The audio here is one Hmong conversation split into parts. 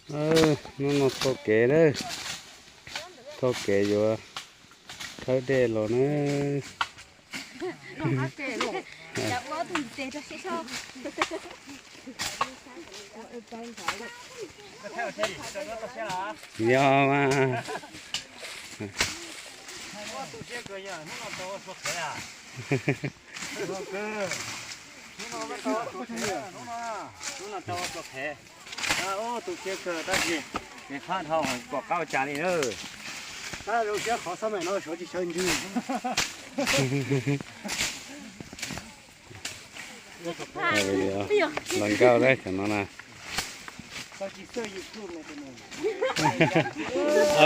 Hnub no txoj kev na, txoj kev yuav khawb dej los na. Yog mas. Tus siab kawg tab sis nws qab dhau, pom qab ua cas li na. Tab zoo siab qhov xab mais no sawv tsis sawv ntsws. Los nkauj lawm cov no na.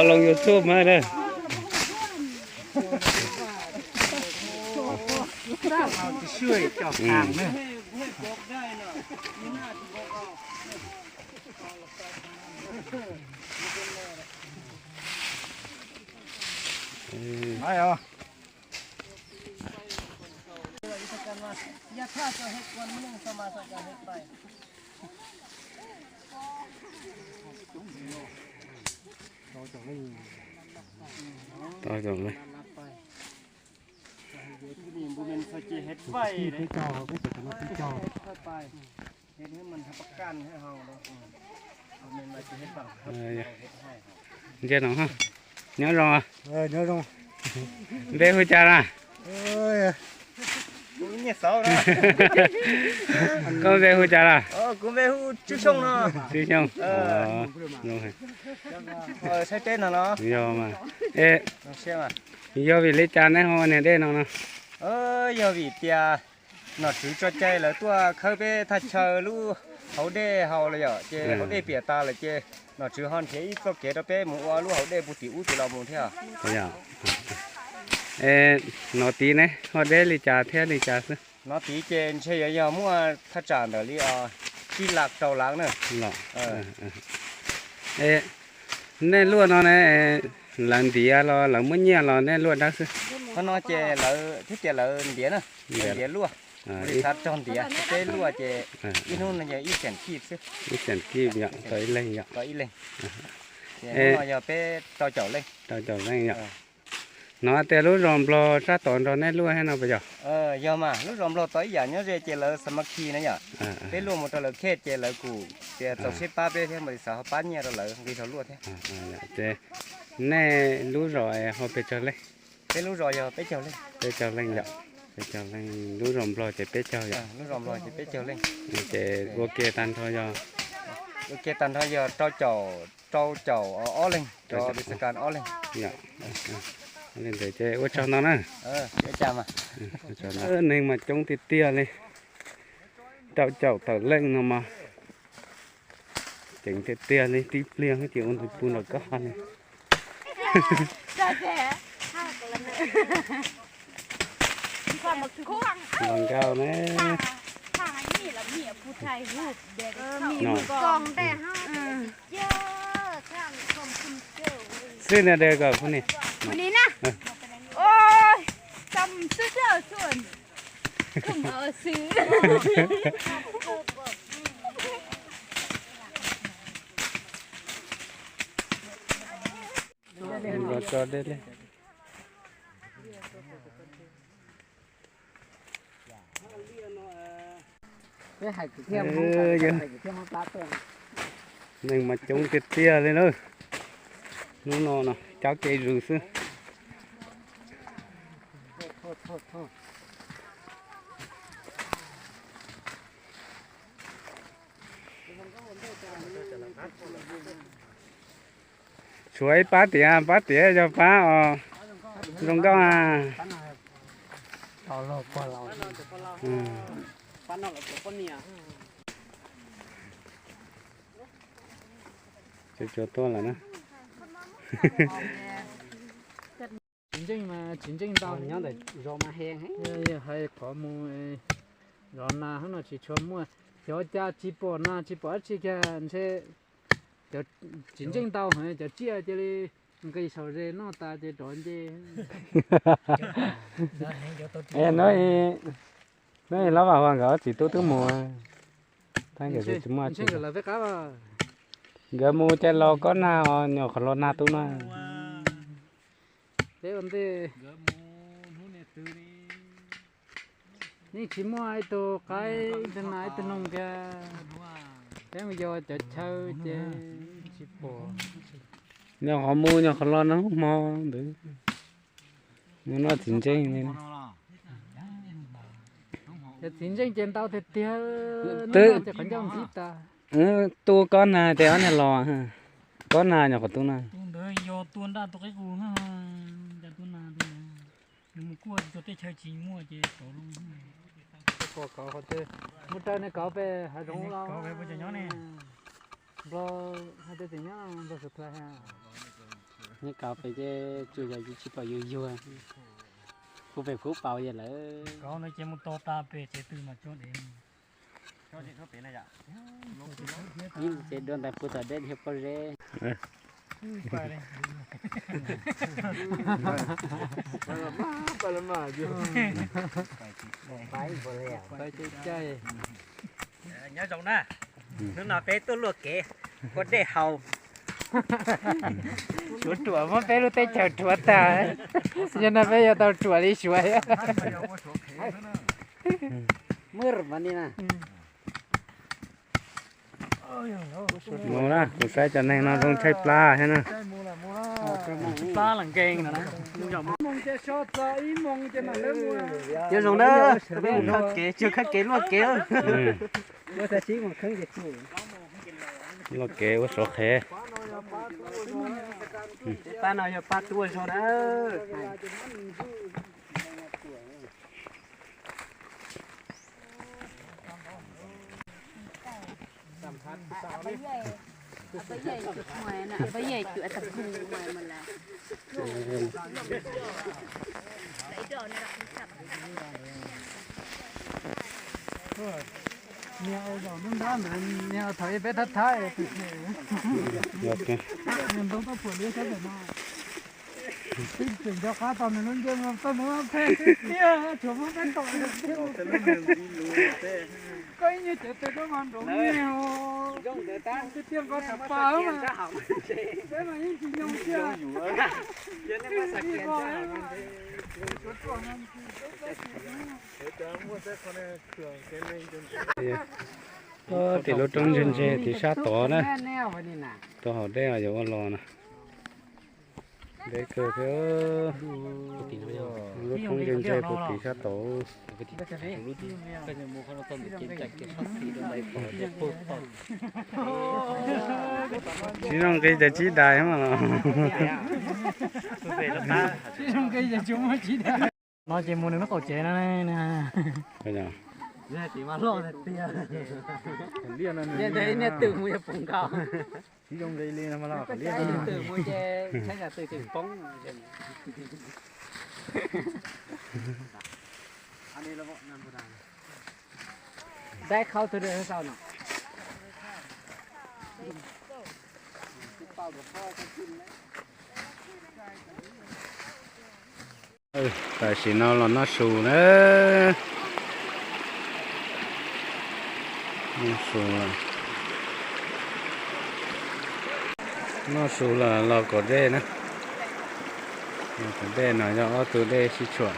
Los YouTube mas. Tau zoo li. Ntsia no, nyob zoo. Npe hu cas na? Koj npe hu cas na? Kuv npe hu Tswv Xyooj no. Tswv Xyooj. Yog mas. E, yog vim li cas neb ho ua niag dej no no? Yog vim tias nom tswv tso cai lawv tuaj khawb peb thaj chaw lub hauv dej haus lawm yom, ces hauv dej piam tas lawm ces nom tswv ho nrhiav ib txoj kev rau peb mus ua lub hauv dej puag tim ub tim los mus thiab. Nov tid ne ho deb li cas thiab li cas xwb? Nov tid ces ntshe yuav yog muaj thaj tsam ntawm li tsib lab rau lab na. Nej luaj no ne, lawv ntiav los lawv muab nyiaj los nej luaj dawb xwb? Qhov no ces lawv thiab tias lawv ntiav na, lawv ntiav luaj, ua li xav rog ntiav, peb luaj ces ib hnub no yog ib xees kib xwb. Ib xees kib yom, tau ib leeg yom. Tau ib leeg. Ces hnub no yog peb rau caum leej. Rau caum leej yom. Hnov tias lub zos Nplog sab tod nrog nej luaj thiab no puas yog? Yog mas, lub zos Nplog tod ib yam nyob ze ces lawv xa ma khi na yom. Peb luaj mus rau lawv khej ces lawv kuj tias txaus siab pab peb thiab, mam li xav ho pab nyiaj rau lawv nqis rau luaj thiab. Ces nej lub zos ho pes tsawg leej? Peb lub zos yog peb caug leej. Peb caug leej yom. Peb caug leej, lub zos Nplog ces peb caug yom. Lub zos Nplog ces peb caug leej. Ces ua ke tag nrho yog, ua ke tag nrho yog rau caum, rau caum ob leeg, rau peb xab kas ob leeg. Yom, li ntawd ces ua tsaug ntau na. Neeg mas coob tiag tiag li, rau caum tawm leej no mas ceev tiag tiag li, tib pliag ces ua ntu pw nram koj ha li. Los nkauj ne. Xwb na, de kom phooj ywg. Los tso dej li. Neeg mas coob tiag tiag li na. Hnub no no cab kev zus xwb. Tshuav ib pab tiav, pab tiav yog pab os. Zoo nkauj a. Tsuas tuaj lawm na. Tsis ntseeg mas tsis ntseeg ntau, nyob ntawm zos mas he hais qhov mus zov nas hab no tsis tshua muaj. Xyov cas tsis pom nas tsis pom dab tsi kiag ntshe. Tsis ntseej ntau heev, cov tsiaj cia li nqis saum zes noj tas ces rov nce. Nub, nub Lob Vam Huas nkawd txiv tub twb mus, tab nkawd tsis muaj tsi. Lawv peb qab. Nkawd mus ces los kob nag os, nyuam qhuav los nag tub na. Peb ua ntej yeej tsis muaj ib tug qaib ib tug nas ib tug noog tiag. Peb mus yos cov chaw ces tsis pom. Nyuam qhuav mus nyuam qhuav los nag hmo ntawd. Noj txiv ntseej li. Cov txiv ntseej ces ntau tiag tiag, twb noj ces qhov ncauj ntxhib tas. Tu kob nag ces ob niag los, kob nag nyuam qhuav tu na. Tus ntawd yog tua nraj tua qaib qus, cas tua nag tua ntawd. Nws mus kuaj txog teb chaws tsis muaj ces rov los. Pom kauv qhov twg? Mus raws nws kauv pem hav zoov los. Nplog hais tias tseem nyob Nplog Suav Thlais. Nws kauv pem ces tsuas yog yus tsis pom yus yuag. Kuv pem kuv paus yog lawm. Kauv no ces mus tos tas pem tsev twg mas tso dev. Ib ces dua ntawd puag tom dej dhia pob zeb. Nyob zoo na, hnub no peb tuaj luaj kev, ua dej haus. Suav ruam muab peb lub teb chaws rhuav tag, yog no peb yuav tau ruam li Suav. Mus na, kuv saib cov neeg no zoo tshaib plab thiab na. Nyob zoo na, peb mus khawb kev, tsis khawb kev luaj kev. Luaj kev ua sov qhev. Pab no yog pab tuaj zog na. Niag zaum nruab nrab ntawd niag thaum ub peb thab thab, niag ntoo tuaj phuam liab sab pem no. Twb tseem nco qab tau nws lub ncej muag tau nws phem tiag, tshuav muab peb tom. Koj ib nyuag cev tes koj mas nrov niag tiag tiag nkaus tam pas mas. Peb mas yeej tsis nyoo tiag. Tim lub roob ntse ntse tim sab tod na, tau hauv dej yuav ua los na. Deb kawg thiab. Lub roob ntse ntse puag tim sab tod. Tsis zoo nqi ces tsib dais mas los. No ces mus nws lub qaum tsev no. Niag twm mus yog poob nkaus. Twm mus ces tsheb yam twm tseem poob. Dai khau tus sau no. Tam sim no los noj su na. Noj su, noj su los los kom dej na. Kom dej no yog ob tug dej sib tshuam.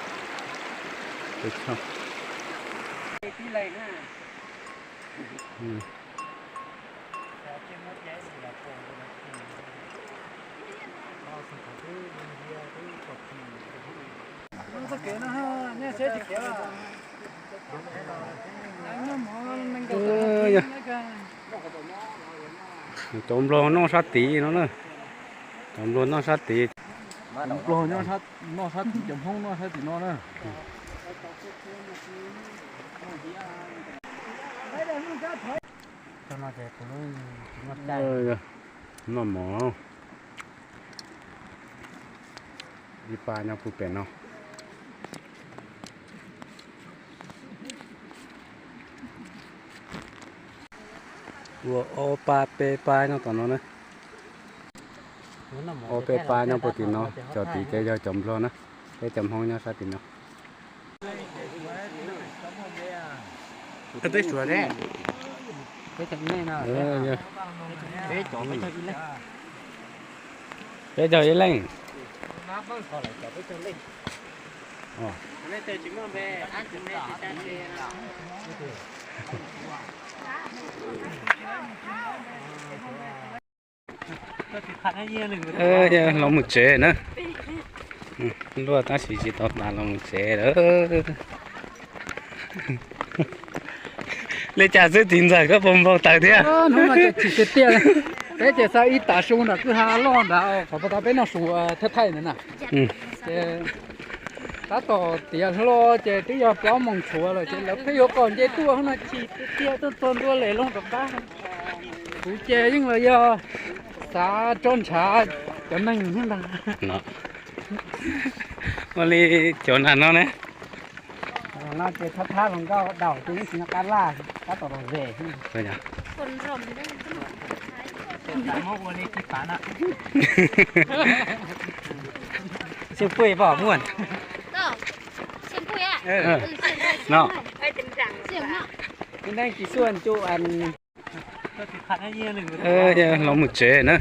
Cov nplog noj sab tid no na. Cov nplog noj sab tid. Cov nplog noj sab tid, cov Hmoob noj sab tim no na. Noj mov. Ib pab nyob puag pem no. Ua ob pab peb pab nyob tom no na. Ob peb pab nyob puag tim no, cov tid ces yog cov nplog na, peb cov Hmoob nyob sab tim no. Twb suav ne. Peb caug ib leej. Los mus tsev na. Luaj tab sis tsis tau tas los mus tsev lawm. Li cas xwb txiv ntxawm koj puas npau taws thiab? Hnub no ces chim tiag tiag. Peb ces xa ib tav su nram kwj ha loj nrad, qhov puag ta peb noj su thaij thaij ntawd na. Ces tab tom tiav hlo ces twb yog plaub moos tshuav lawm ces lawv pheej yuav kom nce tuaj, hnub no chim tiag tiag, tuaj txog ntua lem loo rov qab. Kuv ces yeej los yog xav tso ntshav cov neeg thiab ntag. Ua li cov nag no ne. No ces thab thab zoo nkauj daus ces yeej tsis nyob qab laj, tab tom los ze. Xyeej puj pom muaj. No. Neej tsis xuaj ncu an. Los mus tsev na.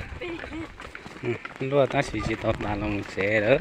Luaj tab sis tsis tau tas los mus tsev lawm.